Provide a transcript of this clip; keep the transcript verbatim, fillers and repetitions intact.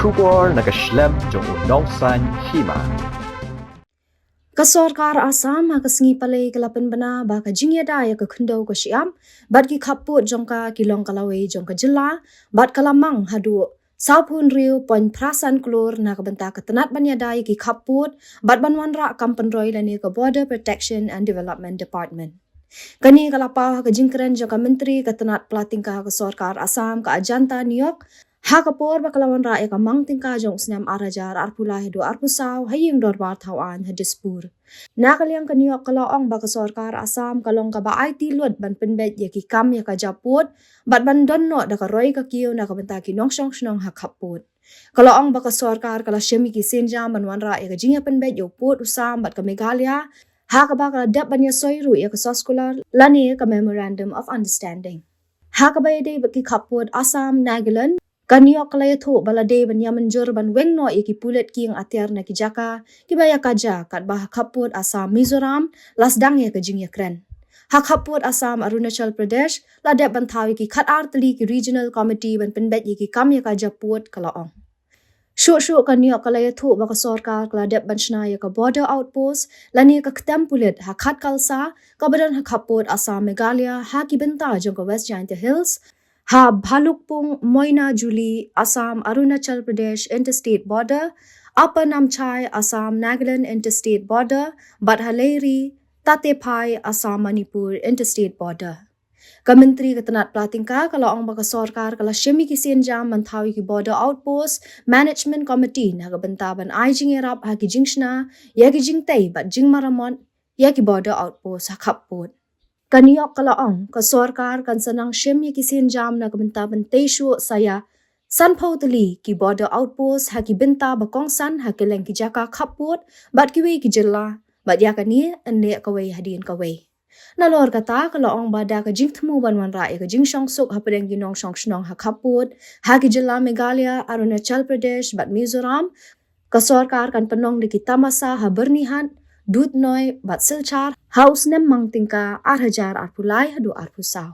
Khubor na ka shlem jong u nongsan hima. Ka sorkar Assam ha ka sngi Palei ka la pynbna ba ka jingïada ïa ka khyndew ka shyiap bad ki khappud jong ka ki long ka lawei jong ka jylla bad ka la mang haduh sawphew hynriew point phra san klur na ka bynta ka tnat ban ïada ïa ki khappud bad ban wanrah kam pynroi lane ka Border Protection and Development Department. Kane ka la paw ha ka jingkren jong ka Myntri ka tnat pla tyngka ka sorkar Assam, ka Ajanta Neok, ha ka por ba ka la wanrah ïa ka mang tyngka jong u snem ar hajar arphew lai haduh arphew saw ha ïing dorbar thaw aiñ ha Dispur. Na ka liang ka Neok ka la ong ba ka sorkar Assam ka long kaba aiti lut ban pynbeit ïa ki kam ïa ka jabpud bad ban don noh da ka roi ka kiew na ka bynta ki nongshong shnong ha khappud. Ka la ong ba ka sorkar ka la shim ïa ki sienjam ban wanrah ïa ka jingïapynbeit ïa u pud u sam bad ka Meghalaya, ha kaba ka la dep ban ïasoi ruh ïa ka soskular lane ka Memorandum of Understanding. Ha kaba ïadei bad ki khappud Assam, Nagaland, ka Neok ka la ïathuh ba la dei ban ïamynjur ban weng noh ïa ki pulit kieng atiar na ki jaka kiba ïakajia, katba ha khappud Assam, Mizoram la sdang ïa ka jingïakren. Ha khappud Assam, Arunachal Pradesh la dep ban thaw ïa ki khatar tylli ki regional committee ban pynbeit ïa ki kam ïa ka jabpud, ka la ong. Shuh shuh ka Neok ka la ïathuh ba ka sorkar ka la dep ban shna ïa ka border outpost lane ka ktem pulit ha Khatkhalsa kaba don ha khappud Assam, Meghalaya ha ki bynta jong ka West Jaintia Hills, ha Bhalukpung, Moinajuli, Assam, Arunachal Pradesh interstate border, Upper Namchai, Assam, Nagaland interstate border bad ha Leiri, Tatephai, Assam, Manipur interstate border. Ka Myntri ka tnat pla tyngka ka la ong ba ka sorkar ka la shim ïa ki sienjam ban thaw ïa ki border outpost management committee na ka bynta ban ai jingïarap ha ki jingshna ïa ki jingtei bad jingmaramot ïa ki border outpost ha khappud. Ka Neok ka la ong ka sorkar kan sa nang shim ïa ki sienjam na ka bynta ban tei shuh sa ïa sanphew tylli ki border outpost ha ki bynta ba kongsan ha kylleng ki jaka khappud bad kiwei ki jylla bad ïa kane yn leh kawei hadien kawei. Nalor kata ka la ong ba da ka jingthmu ban wanrah ïa ka jingshongsuk hapdeng ki nongshong shnong ha khappud ha ki jylla Meghalaya, Arunachal Pradesh bad Mizoram, ka sorkar kan pynlong da ki tamasa ha Byrnihat, Dudhnoi bad Silchar ha u snem mang tyngka ar hajar arphew lai haduh arphew saw.